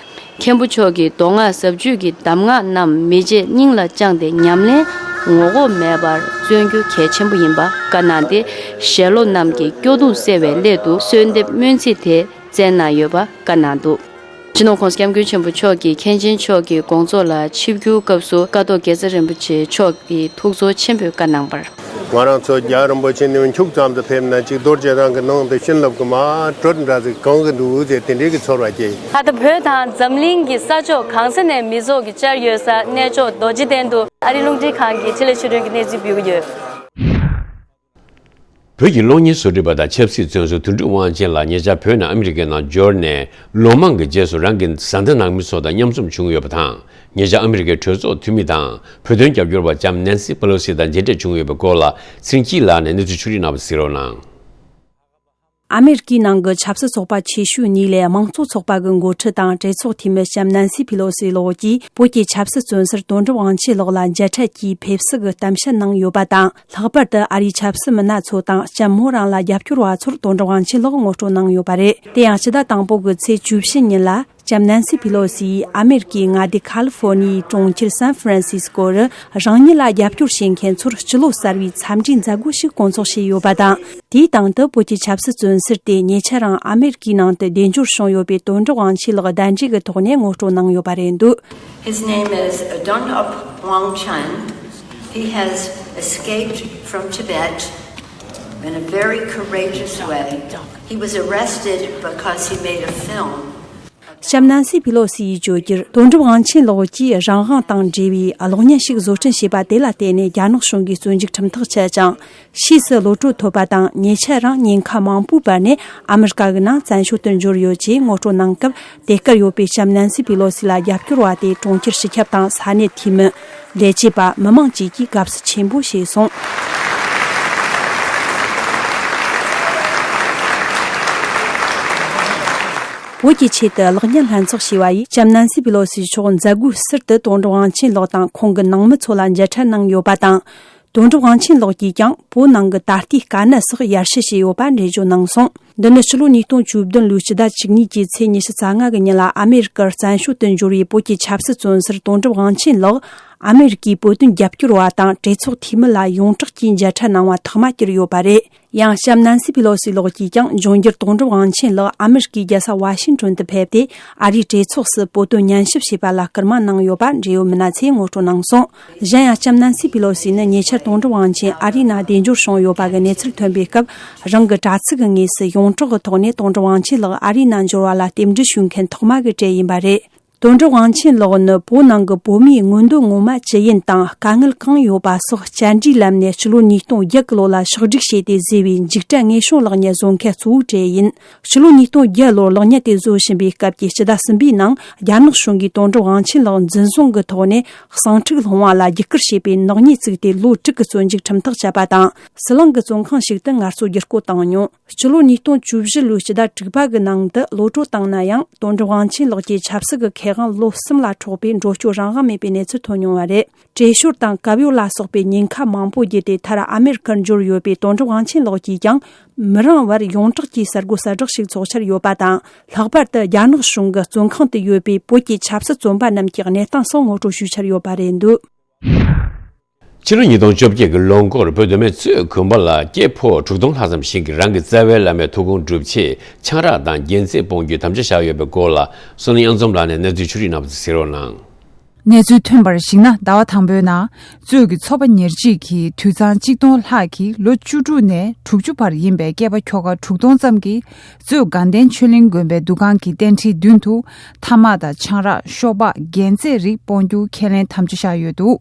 མཁན་པོ་མཆོག་གི་མདོ་སྔགས་ཟབ་ཆོས་ཀྱི་གདམས་ངག་རྣམས་མི་བརྗེད་སྙིང་ལ་བཅངས་ཏེ་ཉམས་ལེན་ངོ་ལྐོག་མེད་པར་བརྩོན་རྒྱུ་གལ་ཆེན་པོ་ཡིན་པ་བཀའ་གནང་སྟེ། ཞལ་སློབ་རྣམས་ཀྱི་སྐྱོ་གདུང་སེལ་བའི་སླད་དུ་གསོལ་འདེབས་སྨོན་ཚིག་དེ་བསྩལ་གནང་ཡོད་པ་བཀའ་གནང་འདུག་སྤྱི་ནོར་༸གོང་ས་༸སྐྱབས་མགོན་ཆེན་པོ་མཆོག་གིས་མཁན་ཆེན་མཆོག་གི་དགོངས་རྫོགས་ལ་ཆིབས་བསྒྱུར་སྐབས་སུ་ཀཿཐོག་དགེ་རྩ་རིན་པོ་ཆེ་མཆོག་གིས་ཐུགས་ཚོར་ཆེན་པོས་བཀའ་གནང་བར། ང་རང་ཚོ་རྒྱལ་བ་རིན་པོ་ཆེ་ནས་འཁྱུག་ཙམ་དུ་ཕེབས་ན་ཅིག་རྡོ་རྗེ་རང་གི་ནང་དུ་བྱིན་རླབས་ཀྱི་མར་དྲོད་འདྲ་ཟིག་གང་གི་འདུག་ཟེར་དེ་འདྲའི་གི་ཚོར་བ་སྐྱེས། ད་ལྟ་བོད་དང་འཛམ་གླིང་གི་ས་ཕྱོགས་གང་ས་ནས་མི་ཚོགས་ཀྱིས་བཅར་ཡོད་ས་གནས་མཆོག་རྡོ་རྗེ་གདན་དུ་ཨ་རིའི་རླུང་འཕྲིན་ཁང་གི་འཕྲིན་ལས་ཆོས་སྒྲོན་གྱིས་གནས་ཚུལ་ཕུལ་གྱི་ཡོད། བོད་ཀྱི་གློག་བརྙན་བཟོ་སྐྲུན་པ་དང་ཆབ་སྲིད་བཙོན་ཟུར་དོན་གྲུབ་དབང་ཆེན་ལགས་ཉེ་ཆར་བོད་ནས་ཨ་མི་རི་ཀའི་ནང་འབྱོར་ནས་ལོ་མང་གི་རྗེས་སུ་རང་གི་བཟའ་ཟླ་ནང་མི་ཚོ་དང་མཉམ་འཛོམས་བྱུང་ཡོད་པ་དང་། ཉེ་ཆར་ཨ་མི་རི་ཀའི་གྲོས་ཚོགས་འཐུས་མི་དང་བོད་དོན་རྒྱབ་སྐྱོར་བ་ལྕམ་ནན་སི་པེ་ལོ་སི་དང་མཇལ་འཕྲད་བྱུང་ཡོད་པའི་སྐོར་ལ་ཚེ་རིང་སྐྱིད་ལགས་ནས་གནས་ཚུལ་ཕྱོགས་སྒྲིག་གནང་བ་གཟིགས་རོགས་གནང་། ཨ་མེ་རི་ཀའི་ནང་གི་ཆབ་སྲིད་ཚོགས་པ་ཆེ་ཤོས་གཉིས་ལས་དམངས་གཙོ་ཚོགས་པ་གི་འགོ་ཁྲིད་དང་གྲོས་ཚོགས་འཐུས་མི་ལྕམ་ནན་སི་ཕི་ལོ་སི་ལགས་ཀྱིས་བོད་ཀྱི་ཆབ་སྲིད་བཙོན་ཟུར་དོན་གྲུབ་དབང་ཆེན་ལགས་ལ་མཇལ་འཕྲད་ཀྱིས་ཕེབས་བསུ་གི་གཏམ་བཤད་གནང་ཡོད་པ་དང་། ལྷག་པར་དུ་ཨ་རིའི་ཆབ་སྲིད་མི་སྣ་ཚོ་དང་ལྕམ་མོ་རང་ལ་རྒྱབ་སྐྱོར་བ་ཚོར་དོན་གྲུབ་དབང་ཆེན་ལགས་ངོ་སྤྲོད་གནང་ཡོད་པ་རེད། དེ་ཡང་སྤྱི་ཟླ་དང་པོ་གི་ཚེས་བཅུ་བཞི་ཉིན་ལ། ལྕམ་ནན་སི་ཕི་ལོ་སི་ཡིས་ཨ་མེ་རི་ཀའི་མངའ་སྡེ་ཁ་ལི་ཧྥོ་ནི་ཡའི་གྲོང་ཁྱེར་སན་ཧྥ་རན་སིས་ཀོ་རུ་རང་ཉིད་ལ་རྒྱབ་སྐྱོར་བྱེད་མཁན་ཚོར་སྤྱི་ལོ་གསར་བའི་འཚམས་འདྲིའི་མཛད་སྒོ་ཞིག་སྐོང་ཚོགས་བྱས་ཡོད་པ་དང་། དེའི་སྟེང་དུ་བོད་ཀྱི་ཆབ་སྲིད་བཙོན་ཟུར་དེ་ཉེ་ཆར་རང་ཨ་མེ་རི་ཀའི་ནང་དུ་བདེ་འབྱོར་བྱུང་ཡོད་པའི་དོན་གྲུབ་དབང་ཆེན་ལགས་གདན་འདྲེན་གྱི་ཐོག་ནས་ངོ་སྤྲོད་གནང་ཡོད་པ་རེད་འདུག His name is Dongdrup Wangchun. He has escaped from Tibet in a very courageous way. He was arrested because he made a film. ལྕམ་ནན་སི་ཕི་ལོ་སི་ཡིས་བརྗོད་རྒྱུར། དོན་གྲུབ་དབང་ཆེན་ལགས་ཀྱིས་རང་དབང་དང་འབྲེལ་བའི་གློག་བརྙན་ཞིག་བཟོ་སྐྲུན་བྱས་པ་དེ་ལ་བརྟེན་ནས་རྒྱ་ནག་གཞུང་གིས་བཙོན་འཇུག་ཁྲིམས་ཐག་བཅད་ཅིང་། ཕྱིས་སུ་གློད་གྲོལ་ཐོབ་པ་དང་། ཉེ་ཆར་རང་ཉེན་ཁ་མང་པོའི་བར་ནས་ཨ་མི་རི་ཀ་གི་ནང་བཙན་བྱོལ་དུ་འབྱོར་ཡོད་ཅེས་ངོ་སྤྲོད་གནང་སྐབས། དེ་གར་ཡོད་པའི་ལྕམ་ནན་སི་ཕི་ལོ་སི་ལ་རྒྱབ་སྐྱོར་བ་དེ་གྲོང་ཁྱེར་སྤྱི་ཁྱབ་དང་ས་གནས་འཐུས་མི། ལས་བྱེད་པ། མི་མང་བཅས་ཀྱིས་དགའ་བསུ་ཆེན་པོ་བྱས་སོང་། བོད་ཀྱི་ཆེད་དུ་གློག་བརྙན་ལྷན་ཚོགས་ཞེས་པ་ཡིས་ལྕམ་ནན་སི་པི་ལོ་སི་མཆོག་མཛད་སྒོའི་ཟུར་དུ་དོན་གྲུབ་དབང་ཆེན་ལགས་དང་ཁོང་གི་ནང་མི་ཚོ་ལ་མཇལ་འཕྲད་གནང་ཡོད་པ་དང་། དོན་གྲུབ་དབང་ཆེན་ལགས་ཀྱིས་ཀྱང་བོད་ནང་གི་ད་ལྟའི་དཀའ་གནད་སོགས་ཡར་ཞུ་བྱས་ཡོད་པ་འགྲེལ་བརྗོད་གནང་སོང་། འདི་ནི་ཕྱི་ལོ་ཉིས་སྟོང་བཅུ་བདུན་ལོའི་སྤྱི་ཟླ་བཅུ་གཉིས་ཀྱི་ཚེས་ཉི་ཤུ་རྩ་ལྔ་གི་ཉིན་ལ་ཨ་མེ་རི་ཀར་བཙན་བྱོལ་དུ་འབྱོར་བའི་བོད་ཀྱི་ཆབ་སྲིད་བཙོན་ཟུར་དོན་གྲུབ་དབང་ཆེན་ལགས་ཨ་མེ་རི་ཀའི་བོད་དོན་རྒྱབ་སྐྱོར་བ་དང་གྲོས་ཚོགས་འཐུས་མི་ལ་ཡོངས་གྲགས་ཀྱིས་མཇལ་འཕྲད་གནང་བ་ཐོག་མ་གྱུར་ཡོད་པ་རེད། ཡང་ལྕམ་ནན་སི་པི་ལོ་སི་ལགས་ཀྱིས་ཀྱང་འབྱུང་འགྱུར་དོན་གྲུབ་དབང་ཆེན་ལགས་ཨ་མེ་རི་ཀའི་རྒྱལ་ས་ཝ་ཤིང་ཏོན་དུ་ཕེབས་ཏེ་ཨ་རིའི་གྲོས་ཚོགས་སུ་བོད་དོན་ཉན་ཞིབ་བྱེད་པ་ལ་སྐུལ་མ་གནང་ཡོད་པ་འབྲེལ་ཡོད་མི་སྣ་ཚོས་ངོ་སྤྲོད་གནང་སོང་། གཞན་ཡང་ལྕམ་ནན་སི་པི་ལོ་སི་ནི་ཉེ་ཆར་དོན་གྲུབ་དབང་ཆེན་ཨ་རིའི་ནང་བདེ་འབྱོར་བྱུང་ཡོད་པ་གི་གནས་ཚུལ་ཐོན་པའི་སྐབས་རང་གི་དྲ་ཚིགས་ཀྱི་ངོས་སུ་ཡོངས་གྲགས་ཀྱི་ཐོག་ནས་དོན་གྲུབ་དབང་ཆེན་ལགས་ཨ་རིའི་ནང་འབྱོར་བ་ལ་རྟེན་འབྲེལ་ཞུ་མཁན་ཐོག་མ་གི་གྲས་ཡིན་པ་རེད། དོན་གྲུབ་དབང་ཆེན་ལགས་ནི་བོད་ནང་གི་བོད་མིའི་མངོན་འདོད་ངོ་མ་ཅི་ཡིན་དང་དཀའ་ངལ་གང་ཡོད་པ་སོགས་བཅར་འདྲིའི་ལམ་ནས་ཕྱི་ལོ་ཉིས་སྟོང་བརྒྱད་གི་ལོ་ལ་ཕྱོགས་སྒྲིག་བྱས་ཏེ་བཟོས་པའི་འཇིགས་བྲལ་ངེས་བྱུང་གློག་བརྙན་བཟོ་མཁན་གཙོ་བོའི་གྲས་ཡིན། ཕྱི་ལོ་ཉིས་སྟོང་བརྒྱད་ལོར་གློག་བརྙན་དེ་བཟོ་བཞིན་པའི་སྐབས་ཀྱི་སྤྱི་ཟླ་གསུམ་པའི་ནང་རྒྱ་ནག་གཞུང་གིས་དོན་གྲུབ་དབང་ཆེན་ལགས་འཛིན་བཟུང་གི་ཐོག་ནས་གསང་འཁྲུག་སློང་བ་ལ་རྒྱུགས་སྐུལ་བྱས་པའི་ནག་ཉེས་བཙུགས་ཏེ་ལོ་དྲུག་གི་བཙོན་འཇུག་ཁྲིམས་ཐག་བཅད་པ་དང་། ཟི་ལིང་གི་བཙོན་ཁང་ཞིག་ཏུ་ངལ་རྩོལ་བསྒྱུར་བཀོད་བཏང་མྱོང་། སྤྱི་ལོ་ཉིས་སྟོང་བཅུ་བཞི་ལོའི་སྤྱི་ཟླ་དྲུག་པ་གི་ནང་དུ་གློད་གྲོལ་བཏང་ན་ཡང་དོན་གྲུབ་དབང་ཆེན་ལགས་ཀྱི་ཆབ་སྲིད་ཀྱི་ཁེ་དབང་ལོ་གསུམ་ལ་འཕྲོག་པའི་འགྲོ་སྐྱོད་རང་དབང་མེད་པའི་གནས་ཚུལ་ཐོན་མྱོང་བ་རེད། བྲེལ་ཞོར་དང་བཀབ་གཡོ་ལ་སོགས་པའི་ཉེན་ཁ་མང་པོ་བརྒྱུད་དེ་མཐར་ཨ་མེ་རི་ཁར་འབྱོར་ཡོད་པའི་དོན་གྲུབ་དབང་ཆེན་ལགས་ཀྱིས་ཀྱང་མི་རིང་བར་ཡོངས་གྲགས་ཀྱི་གསར་འགོད་གསལ་བསྒྲགས་ཤིག་ཚོགས་འཆར་ཡོད་པ་དང་། ལྷག་པར་དུ་རྒྱ་ནག་གཞུང་གི་བཙོན་ཁང་དུ་ཡོད་པའི་བོད་ཀྱི་ཆབ་སྲིད་བཙོན་པ་རྣམས་ཀྱི་གནས་སྟངས་སོགས་ངོ་སྤྲོད་ཞུ་འཆར་ཡོད་པ་རེད་འདུག་ཕྱི་ལོ་ཉིས་སྟོང་བཅོ་བརྒྱད་ཀྱི་ལོ་འགོར་བོད་མདོ་སྨད་གཙོས་དགོན་པ་ལ་སྐྱེས་ཕོ་དྲུག་སྟོང་ལྷག་ཙམ་ཞིག་གིས་རང་གི་རྩ་བའི་བླ་མའི་ཐུགས་དགོངས་སྒྲུབ་ཆེད་ཆང་རག་དང་རྒྱལ་མཚན་སྤོང་རྒྱུའི་དམ་བཅའ་བཞག་ཡོད་པའི་སྐོར་ལ་བསོད་ནམས་དབྱངས་འཛོམས་ལགས་ནས་གནས་ཚུལ་ཕྱོགས་སྒྲིག་གནང་བ་དེ་གཟིགས་རོགས་གནང་། གནས་ཚུལ་ཐོན་པར་གཞིགས་ན། ཟླ་བ་དང་པོའི་ནང་གཙོད་ཀྱི་ཚོ་པ་ཉེར་གཅིག་གིས་དུད་ཚང་གཅིག་སྟོང་ལྷག་གི་ལོ་བཅུ་དྲུག་ནས་དྲུག་ཅུ་བར་ཡིན་པའི་སྐྱེས་པ་ཁྱོ་ག་དྲུག་སྟོང་ཙམ་གྱིས་གཙོད་དགའ་ལྡན་ཆོས་གླིང་དགོན་པའི་འདུ་ཁང་གི་རྟེན་འབྲེལ་མདུན་དུ་ཐ་མག་དང་ཆང་རག་ཤོ་སྦག་རྒྱན་རྩེད་རིགས་སྤོ་རྒྱུ་ཁས་ལེན་དམ་བཅའ་བཞག་ཡོད་འདུག་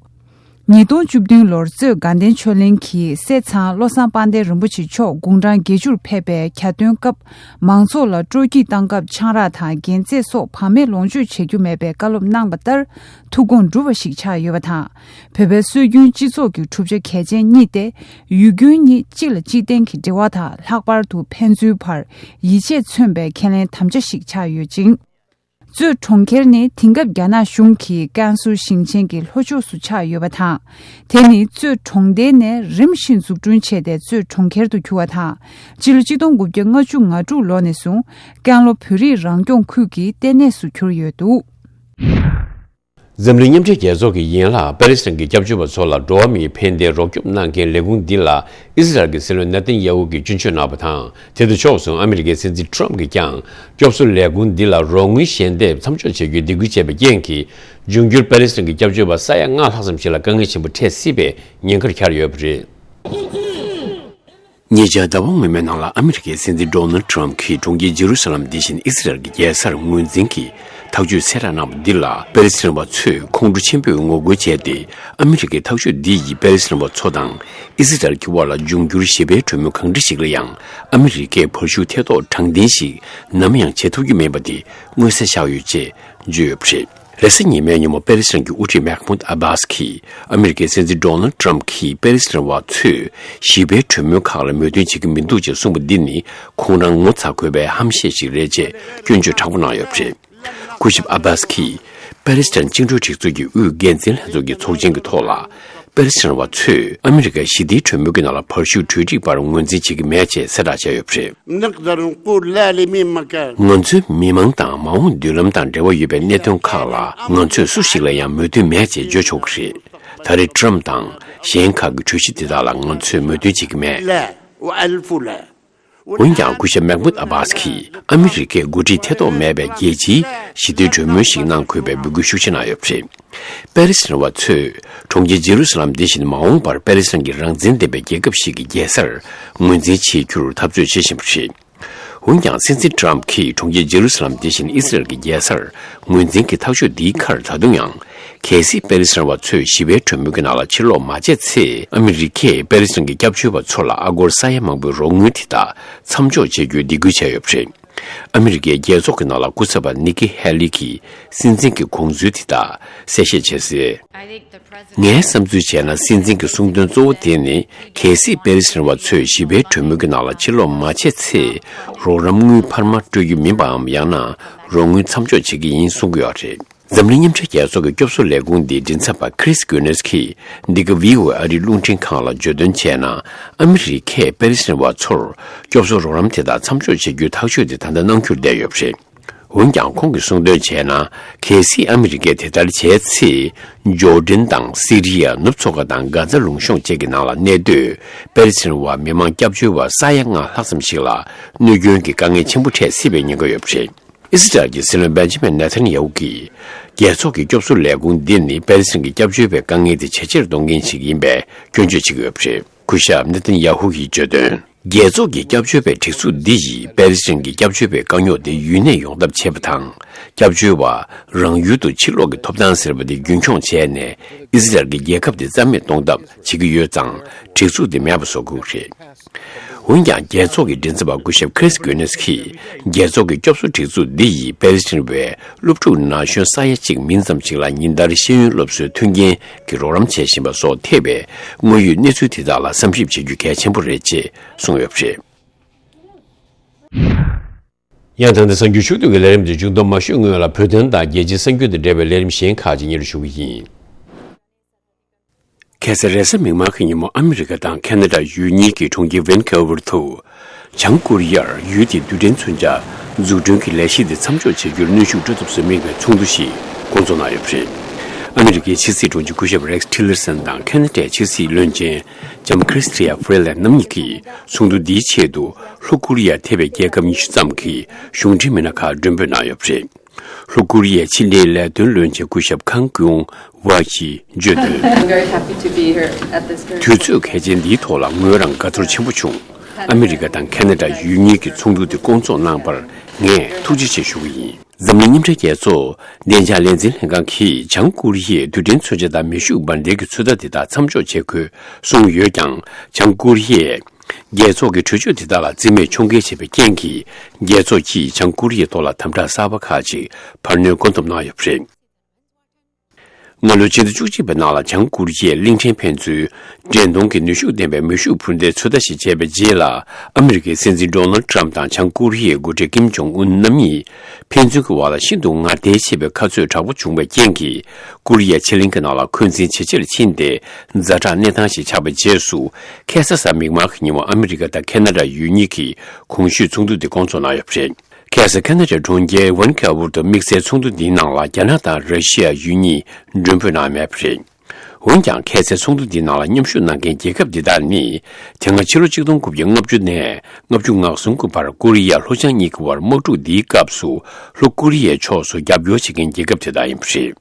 ཉིས་སྟོང་བཅུ་བདུན་ལོར་གཙོད་དགའ་ལྡན་ཆོས་གླིང་གི་སྲས་ཚང་བློ་བཟང་དཔལ་ལྡན་རིན་པོ་ཆེ་མཆོག་དགུང་གྲངས་བརྒྱད་ཅུར་ཕེབས་པའི་གྱ་སྟོན་སྐབས། མང་ཚོགས་ལ་སྤྲོ་སྐྱིད་བཏང་སྐབས་ཆང་རག་དང་རྒྱན་རྩེད་སོགས་བག་མེད་ལོངས་སྤྱོད་བྱེད་རྒྱུ་མེད་པའི་བཀའ་སློབ་གནང་བ་ལྟར། ཐུགས་དགོངས་བསྒྲུབས་པ་ཞིག་ཆགས་ཡོད་པ་དང་། བོད་པའི་སྲོལ་རྒྱུན་སྤྱི་ཚོགས་ཀྱི་གྲུབ་ཆ་གལ་ཆེན་གཉིས་ཏེ། ཡུལ་རྒྱུན་གཉིས་གཅིག་ལ་གཅིག་བརྟེན་གྱི་འབྲེལ་བ་དང་། ལྷག་པར་དུ་ཕན་ཚུན་བར་ཡིད་ཆེས་མཚོན་པའི་ཁས་ལེན་དམ་བཅའ་ཞིག་ཆགས་ཡོད་ཅིང་། གཙོད་གྲོང་ཁྱེར་ནི་དེང་སྐབས་རྒྱ་ནག་གཞུང་གི་ཀན་སུའུ་ཞིང་ཆེན་གྱི་ལྷོ་ཕྱོགས་སུ་ཆགས་ཡོད་པ་དང་། དེ་ནི་གཙོད་གྲོང་རྡལ་ནས་རིམ་བཞིན་འཛུགས་སྐྲུན་བྱས་ཏེ་གཙོད་གྲོང་ཁྱེར་དུ་གྱུར་བ་དང་། སྤྱི་ལོ་གཅིག་སྟོང་དགུ་བརྒྱ་ལྔ་བཅུ་ང་དྲུག་ལོ་ནས་བཟུང་ཀན་ལྷོ་བོད་རིགས་རང་སྐྱོང་ཁུལ་གྱི་ལྟེ་གནས་སུ་གྱུར་ཡོད་འདུག་འཛམ་གླིང་མཉམ་འབྲེལ་རྒྱལ་ཚོགས་ཀྱི་ཡན་ལག་པེ་ལེ་སི་ཐན་གྱི་སྐྱབས་བཅོལ་བ་ཚོ་ལ་འགྲོ་བ་མིའི་ཕན་བདེའི་རོགས་སྐྱོབ་གནང་མཁན་ལས་ཁུངས་འདི་ལ་ཨི་སི་རལ་གྱི་སྲིད་བློན་ནེ་ཐན་ཡ་ཧུ་གིས་སྐྱོན་བརྗོད་གནང་བ་དང་། དེ་དང་ཕྱོགས་མཚུངས་ཨ་མི་རི་ཀའི་སྲིད་འཛིན་ཊ་རམ་གྱིས་ཀྱང་སྐྱོབ་གསོ་ལས་ཁུངས་འདི་ལ་རོགས་དངུལ་ཞལ་འདེབས་མཚམས་འཇོག་བྱེད་རྒྱུའི་སྡིགས་སྐུལ་བྱས་པའི་རྐྱེན་གྱིས། འབྱུང་འགྱུར་པེ་ལེ་སི་ཐན་གྱི་སྐྱབས་བཅོལ་བ་ས་ཡ་ལྔ་ལྷག་ཙམ་ཞིག་ལ་དཀའ་ངལ་ཆེན་པོ་འཕྲད་སྲིད་པའི་ཉེན་ཁར་གྱར་ཡོད་པ་རེད། ཉེ་ཆར་ཟླ་བ་སྔོན་མའི་ནང་ལ་ཨ་མི་རི་ཀའི་སྲིད་འཛིན་ཌོ་ནལ་ཌི་ཊརམ་གྱིས་གྲོང་ཁྱེར་ཇེ་རུ་ས་ལམ་འདི་བཞིན་ཨི་སི་རལ་གྱི་རྒྱལ་སར་ངོས་འཛིན་གྱིས་ཐག་གཅོད་གསལ་བསྒྲགས་གནང་བ་འདི་ལ་པེ་ལེ་སི་ཐན་བ་ཚོས་ཁོང་ཁྲོ་ཆེན་པོས་ངོ་རྒོལ་བྱས་ཏེ། ཨ་མི་རི་ཀའི་ཐག་གཅོད་འདི་ཡིས་པེ་ལེ་སི་ཐན་བ་ཚོ་དང་ཨི་སི་རལ་གྱི་དབར་ལ་འབྱུང་འགྱུར་ཞི་བའི་གྲོས་མོལ་གང་འདྲ་ཞིག་ལ་ཡང་ཨ་མི་རི་ཀས་བར་ཞུགས་ཐེ་གཏོགས་དྲང་བདེན་ཞིག་ནམ་ཡང་བྱེད་ཐུབ་ཀྱི་མེད་པ་དེ་མངོན་གསལ་ཆགས་ཡོད་ཅེས་བརྗོད་ཡོད་པ་རེད། རེས་གཟའ་ཉི་མའི་ཉིན་མོ་པེ་ལེ་སི་ཐན་གྱི་དབུ་ཁྲིད་མེག་མུད་ཨ་བྷཱས་ཀྱིས་ཨ་མི་རི་ཀའི་སྲིད་འཛིན་ཌོ་ནལ་ཌི་ཊརམ་གྱིས་པེ་ལེ་སི་ཐན་བ་ཚོས་ཞི་བའི་གྲོས་མོལ་ཁག་ལ་མོས་མཐུན་བྱེད་ཀྱི་མི་འདུག་ཅེས་གསུངས་པ་འདི་ནི་ཁོང་རང་ངོ་ཚ་དགོས་པའི་ཧམ་བཤད་ཅིག་རེད་ཅེས་སྐྱོན་བརྗོད་དྲག་པོ་གནང་ཡོད་པ་རེད། སྐུ་ཞབས་ཨ་བྷཱས་ཀྱིས་པེ་ལེ་སི་ཐན་བཅིངས་འགྲོལ་སྒྲིག་འཛུགས་ཀྱི་དབུས་འགན་འཛིན་ལྷན་ཚོགས་ཀྱི་ཚོགས་ཆེན་གྱི་ཐོག་ལ། པེ་ལེ་སི་ཐན་བ་ཚོས་ཨ་མི་རི་ཀའི་ཞི་བདེའི་གྲོས་མོལ་གྱི་ནང་ལ་བར་ཞུགས་གྲོས་འགྲིག་པར་ངོས་འཛིན་བྱེད་ཀྱི་མེད་ཅེས་གསལ་བསྒྲགས་བྱས་ཡོད་པ་རེད། نقدر نقول لا لمين مكان. ང་ཚོའི་མི་མང་དང་མ་འོངས་མདུན་ལམ་དང་འབྲེལ་བ་ཡོད་པའི་གནད་དོན་ཁག་ལ་ང་ཚོས་སུ་ཞིག་ལ་ཡང་མོས་མཐུན་མེད་ཅེས་བརྗོད་ཆོག་གི་རེད། ད་རེས་ཊརམ་དང་གཞན་ཁག་གི་གྲོས་གཞི་དེ་དག་ལ་ང་ཚོས་མོས་མཐུན་བྱེད་ཀྱི་མེད། لا، وألف لا. འོན་ཀྱང་སྐུ་ཞབས་མེག་མུད་ཨ་བྷཱས་ཀྱིས་ཨ་མི་རི་ཀས་འགོ་ཁྲིད་ཐེ་གཏོགས་མེད་པའི་རྒྱལ་སྤྱིའི་ཞི་བདེའི་གྲོས་མོལ་ཞིག་གནང་དགོས་པའི་འབོད་སྐུལ་ཤུགས་ཆེ་གནང་ཡོད་པ་རེད། པེ་ལེ་སི་ཐན་བ་ཚོས་གྲོང་ཁྱེར་ཇེ་རུ་ས་ལམ་འདི་བཞིན་མ་འོངས་པར་པེ་ལེ་སི་ཐན་གྱི་རང་བཙན་ལྡན་པའི་རྒྱལ་ཁབ་ཞིག་གི་རྒྱལ་སར་ངོས་འཛིན་བྱེད་རྒྱུར་འཐབ་རྩོད་བྱེད་བཞིན་པ་རེད། འོན་ཀྱང་སྲིད་འཛིན་ཊརམ་གྱིས་གྲོང་ཁྱེར་ཇེ་རུ་ས་ལམ་འདི་བཞིན་ཨི་སི་རལ་གྱི་རྒྱལ་སར་ངོས་འཛིན་གྱི་ཐག་གཅོད་འདིའི་ཁར་ད་དུང་ཡང་། གལ་སྲིད་པེ་ལེ་སི་ཐན་བ་ཚོས་ཞི་བའི་གྲོས་མོལ་གྱི་ནང་ལ་ཕྱིར་ལོག་མ་བྱས་ཚེ། ཨ་མི་རི་ཀས་པེ་ལེ་སི་ཐན་གྱི་སྐྱབས་བཅོལ་བ་ཚོ་ལ་ཨ་སྒོར་ས་ཡ་མང་པོའི་རོགས་དངུལ་དེ་དག་མཚམས་འཇོག་བྱེད་རྒྱུའི་སྡིགས་སྐུལ་བྱས་ཡོད་པ་རེད། ཨ་མི་རི་ཀའི་རྒྱལ་ཚོགས་ཀྱི་ནང་ལ་སྐུ་ཚབ་པ་ནི་ཀི་ཧེ་ལི་གིས་སྲིད་འཛིན་གྱི་དགོངས་ཚུལ་དེ་དག་གསལ་བཤད་བྱས་གསལ། ངའི་བསམ་ཚུལ་བྱས་ན། སྲིད་འཛིན་གྱི་གསུང་དོན་གཙོ་བོ་དེ་ནི། གལ་སྲིད་པེ་ལེ་སི་ཐན་བ་ཚོས་ཞི་བའི་གྲོས་མོལ་གྱི་ནང་ལ་ཕྱིར་ལོག་མ་བྱས་ཚེ། རོགས་རམ་དངུལ་འཕར་མ་སྤྲོད་རྒྱུ་མིན་པའམ། ཡང་ན་རོགས་དངུལ་མཚམས་འཇོག་བྱེད་ཀྱི་ཡིན་གསུང་གི་ཡོད་རེད། འཛམ་གླིང་མཉམ་འབྲེལ་རྒྱལ་ཚོགས་ཀྱི་སྐྱོབ་གསོ་ལས་ཁུངས་འདིའི་མགྲིན་ཚབ་པ་ཁི་རིས་གུ་ནེས་ཀྱིས་འདི་ག་བྷི་ཨོ་ཨེ་ཨ་རིའི་རླུང་འཕྲིན་ཁང་ལ་བརྗོད་དོན་བྱས་ན། ཨ་མི་རི་ཀས་པེ་ལེ་སི་ཐན་བ་ཚོར་སྐྱོབ་གསོ་རོགས་རམ་དེ་དག་མཚམས་འཇོག་བྱེད་རྒྱུའི་ཐག་གཅོད་དེ་ད་ལྟ་གནང་རྒྱུར་བསྡད་ཡོད་པ་རེད། འོན་ཀྱང་། ཁོང་གིས་གསུངས་དོན་བྱས་ན། གལ་སྲིད་ཨ་མི་རི་ཀས་དེ་ལྟར་བྱས་ཚེ། ཇོར་ཌན་དང་སི་རི་ཡ། ནུབ་མཚོ་ཁ་དང་གྷ་ཛ་ལུང་གཤོང་བཅས་ཀྱི་ནང་ལ་གནས་སྡོད་པེ་ལེ་སི་ཐན་བ་མི་མང་སྐྱབས་བཅོལ་བ་ས་ཡ་ལྔ་ལྷག་ཙམ་ཞིག་ལ་གནོད་སྐྱོན་གྱི་དཀའ་ངལ་ཆེན་པོ་འཕྲད་སྲིད་པའི་ཉེན་ཁ་ཡོད་པ་རེད། ཨི་སི་ཊལ་གྱི་སྲིད་བློན་བེན་ཇི་མིན་ནེ་ཐན་ཡ་ཧུ་གིས། རྒྱལ་ཚོགས་ཀྱི་སྐྱོབ་གསོ་ལས་ཁུངས་འདི་ནི་པེ་ལེ་སི་ཐན་གྱི་སྐྱབས་བཅོལ་བའི་དཀའ་ངལ་དེ་ཇེ་ཆེར་གཏོང་མཁན་ཞིག་ཡིན་པའི་སྐྱོན་བརྗོད་བྱེད་ཀྱི་ཡོད་པ་རེད། སྐུ་ཞབས་ནེ་ཐན་ཡ་ཧུ་ཡིས་བརྗོད་དོན། རྒྱལ་ཚོགས་ཀྱི་སྐྱབས་བཅོལ་བའི་སྒྲིག་འཛུགས་འདི་ཡིས་པེ་ལེ་སི་ཐན་གྱི་སྐྱབས་བཅོལ་བའི་དཀའ་རྙོག་དེ་ཡུན་གནས་ཡོང་ཐབས་བྱེད་པ་དང་། སྐྱབས་བཅོལ་བ་རང་ཡུལ་དུ་ཕྱིར་ལོག་གི་ཐོབ་ཐང་ཟེར་བ་དེ་རྒྱུན་འཁྱོངས་བྱས་ནས། ཨི་སི་རལ་གྱི་རྒྱལ་ཁབ་དེ་རྩ་མེད་གཏོང་ཐབས་བྱེད་ཀྱི་ཡོད་ཙང་། སྒྲིག་འཛུགས་དེ་མེད་པ་བཟོ་དགོས་ཀྱི་རེད། འོན་ཀྱང་། རྒྱལ་ཚོགས་ཀྱི་མགྲིན་ཚབ་པ་སྐུ་ཞབས་ཁི་རིས་གུ་ནེས་ཀྱིས། རྒྱལ་ཚོགས་ཀྱི་སྐྱོབ་གསོ་སྒྲིག་འཛུགས་འདི་ཡིས་པེ་ལེ་སི་ཐན་བའི་སློབ་ཕྲུག་ན་གཞོན་ས་ཡ་གཅིག་མིན་ཙམ་ཞིག་ལ་ཉིན་ལྟར་ཤེས་ཡོན་སློབ་གསོའི་མཐུན་རྐྱེན་གྱི་རོགས་རམ་བྱེད་བཞིན་པ་སོགས་ཐེ་བའི་དངོས་ཡོད་གནས་ཚུལ་དེ་དག་ལ་བསམ་ཞིབ་བྱེད་རྒྱུ་གལ་ཆེན་པོ་རེད་ཅེས་གསུངས་ཡོད་པ་རེད། ཡང་། ད་ལྟ་གསར་འགྱུར་ཕྱོགས་བསྡུས་ཀྱི་ལས་རིམ་དེ་མཇུག་བསྡོམས་མ་ཞུས་སྔོན་ལ། བོད་དོན་དང་རྒྱལ་སྤྱིའི་གསར་འགྱུར་དང་འབྲེལ་བའི་ལས་རིམ་གཞན་ཁག་ཅིག་སྙན་སྒྲོན་ཞུ་གི་ཡིན། ཁ་སང་རེས་གཟའ་མིག་དམར་གྱི་ཉིན་མོ། ཨ་མི་རི་ཀ་དང་ཁ་ན་ཌ་ཡུལ་གཉིས་ཀྱི་གྲོང་ཁྱེར་ཝན་ཀོ་ཝར་དུ། བྱང་ཀོ་རི་ཡར་ཡུལ་དེའི་རྡུལ་ཕྲན་མཚོན་ཆ་འཛུགས་སྐྲུན་གྱི་ལས་གཞི་དེ་མཚམས་འཇོག་བྱེད་རྒྱུར་གནོན་ཤུགས་སྤྲོད་ཐབས་སུ་དམིགས་པའི་ཚོགས་འདུ་ཞིག་འགོ་འཛུགས་གནང་ཡོད་པ་རེད། ཨ་མི་རི་ཀའི་ཕྱི་སྲིད་དྲུང་ཆེ་སྐུ་ཞབས་རེག་ཊི་ལར་སན་དང་ཁ་ན་ཌའི་ཕྱི་སྲིད་བློན་ཆེན་ལྕམ་ཁྲི་སི་ཊི་ཡ་ཧྥི་རེ་ལེན་རྣམ་གཉིས་ཀྱིས་ཚོགས་འདུ་འདིའི་ཆེད་དུ། ལྷོ་ཀོ་རི་ཡར་ཐེ་བའི་རྒྱལ་ཁབ་ཉི་ཤུ་ཙམ་གྱི་གཞུང་འབྲེལ་མི་སྣ་ཁག་མགྲོན་འབོད་གནང་ཡོད་པ་རེད། ལྷོ་ཀོ་རི་ཡའི་ཕྱི་འབྲེལ་ལས་དོན་བློན་ཆེན་སྐུ་ཞབས་ཁང་ཀུང་ཝ་ཡིས་བརྗོད་དོན། I'm very happy to be here at this very དུས་ཚོད་གལ་ཆེན་འདིའི་ཐོག་ལ་ངོས་རང་དགའ་ཚོར་ཆེན་པོ་བྱུང་། ཨ་མི་རི་ཀ་དང་ཁེ་ན་ཌ་ཡུལ་གཉིས་ཀྱི་ཚོགས་འདུ་དེ་བསྐོང་ཚོགས་གནང་བར་ངས་ཐུགས་རྗེ་ཆེ་ཞུ་གི་ཡིན། འཛམ་གླིང་མཉམ་འབྲེལ་རྒྱལ་ཚོགས་བདེ་འཇགས་ལས་འཛིན་ལྷན་ཁང་གིས་བྱང་ཀོ་རི་ཡས་རྡུལ་ཕྲན་མཚོན་ཆ་དང་མེ་ཤུགས་འབར་མདེལ་གྱི་ཚོད་ལྟ་དེ་དག་མཚམས་འཇོག་བྱེད་དགོས་གསུངས་ཡོད་ཀྱང་། བྱང་ཀོ་རི་ཡས་རྒྱལ་ཚོགས་ཀྱི་གྲོས་ཆོད་དེ་དག་ལ་རྩིས་མེད་ཕྱོགས་འགལ་བྱས་པའི་རྐྱེན་གྱིས། རྒྱལ་ཚོགས་ཀྱིས་བྱང་ཀོ་རི་ཡའི་ཐོག་ལ་དམ་དྲག་གསར་པ་ཁག་ཅིག་བར་སྣོན་བཀོད་འདོམས་གནང་ཡོད་པ་རེད། སྔ་ལོའི་ཕྱི་ཟླ་བཅུ་གཅིག་པའི་ནང་ལ་བྱང་ཀོ་རི་ཡས་གླིང་ཕྲན་ཕན་ཚུན་འདྲེན་གཏོང་གི་ནུས་ཤུགས་ལྡན་པའི་མེ་ཤུགས་འཕུར་མདེལ་ཚོད་ལྟ་ཞིག་བྱས་པའི་རྗེས་ལ། ཨ་མི་རི་ཀའི་སྲིད་འཛིན་ཌོ་ནལ་ཏྲམ་དང་བྱང་ཀོ་རི་ཡའི་འགོ་ཁྲིད་ཀིམ་ཇོང་ཨུན་རྣམ་གཉིས་ཕན་ཚུན་གྱི་བར་ལ་ཤིན་ཏུ་ངར་ལྡན་ཆེ་བའི་ཁ་རྩོད་དྲག་པོ་བྱུང་བའི་རྐྱེན་གྱིས། ཀོ་རི་ཡ་ཕྱེད་གླིང་གི་ནང་ལ་འཁོན་འཛིན་ཇེ་ཆེར་ཕྱིན་ཏེ། ཛ་དྲག་གནས་སྟངས་ཤིག་ཆགས་པའི་རྗེས་སུ། ཁ་སང་གཟའ་མིག་དམར་གྱི་ཉིན་མོ་ཨ་མི་རི་ཀ་དང་ཁེ་ན་ཌ་ཡུལ་གཉིས་ཀྱིས་གོང་ཞུས་ཚོགས་འདུ་འདི་བསྐོང་ཚོགས་གནང་ཡོད་པ་རེད། ཁ་སང་ཁེ་ན་ཌའི་གྲོང་ཁྱེར་ཝན་ཀ་ཝུར་དུ་དམིགས་བསལ་ཚོགས་འདུ་འདིའི་ནང་ལ་རྒྱ་ནག་དང་ར་ཤི་ཡ་ཡུལ་གཉིས་མགྲོན་འབོད་གནང་མེད་པ་རེད། འོན་ཀྱང་ཁ་སང་ཚོགས་འདུ་འདིའི་ནང་ལ་མཉམ་ཞུགས་གནང་མཁན་རྒྱལ་ཁབ་འདི་དག་ནི། དེ་སྔ་ཕྱི་ལོ་ཆིག་སྟོང་དགུ་བརྒྱ་ལྔ་བཅུ་ནས་ལྔ་བཅུ་ང་གསུམ་གྱི་བར་ཀོ་རི་ཡ་ལྷོ་བྱང་གཉིས་ཀྱི་བར་དམག་འཁྲུག་འདིའི་སྐབས་སུ་ལྷོ་ཀོ་རི་ཡའི་ཕྱོགས་སུ་རྒྱབ་སྐྱོར་བྱེད་མཁན་རྒྱལ་ཁབ་དེ་དག་ཡིན་པ་རེད།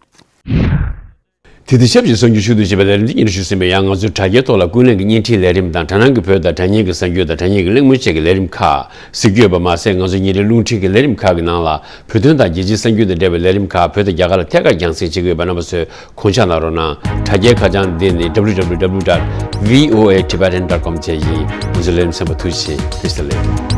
དེ་དུས་ཞབས་ཀྱི་གསར་འགྱུར་ཞུ་གཏུག་བྱས་པའི་ལས་རིམ་འདི་སྙན་ཞུ་ཟིན་པ་ཡང་། ང་ཚོའི་དྲ་རྒྱའི་ཐོག་ལ་ཀུན་གླེང་གི་བརྙན་འཕྲིན་ལས་རིམ་དང་། དྲ་སྣང་གི་བོད་དང་དྲ་བརྙན་གྱི་གསར་འགྱུར་དང་། དྲ་བརྙན་གྱི་གླེང་མོལ་བཅས་ཀྱི་ལས་རིམ་ཁག་གཟིགས་རྒྱུ་ཡོད་པ་མ་ཟད། ང་ཚོའི་ཉིན་རེའི་རླུང་འཕྲིན་གྱི་ལས་རིམ་ཁག་གི་ནང་ལ་བོད་དོན་དང་རྒྱལ་སྤྱིའི་གསར་འགྱུར་དང་འབྲེལ་བའི་ལས་རིམ་ཁག་བོད་དང་རྒྱ་གར་ལ་ཐད་ཀར་རྒྱང་སྲིང་བྱེད་ཀྱི་ཡོད་པ། རྣམ་པ་ཚོས་གོང་བརྗོད་གནང་རོགས་གནང་། དྲ་རྒྱའི་ཁ་བྱང་འདི་ནི་www dot voatibetan dot com བཅས་ཡིན། ང་ཚོའི་ལས་རིམ་གསན་པར་ཐུགས་རྗེ་ཆེ། བཀྲ་ཤིས་བདེ་ལེགས།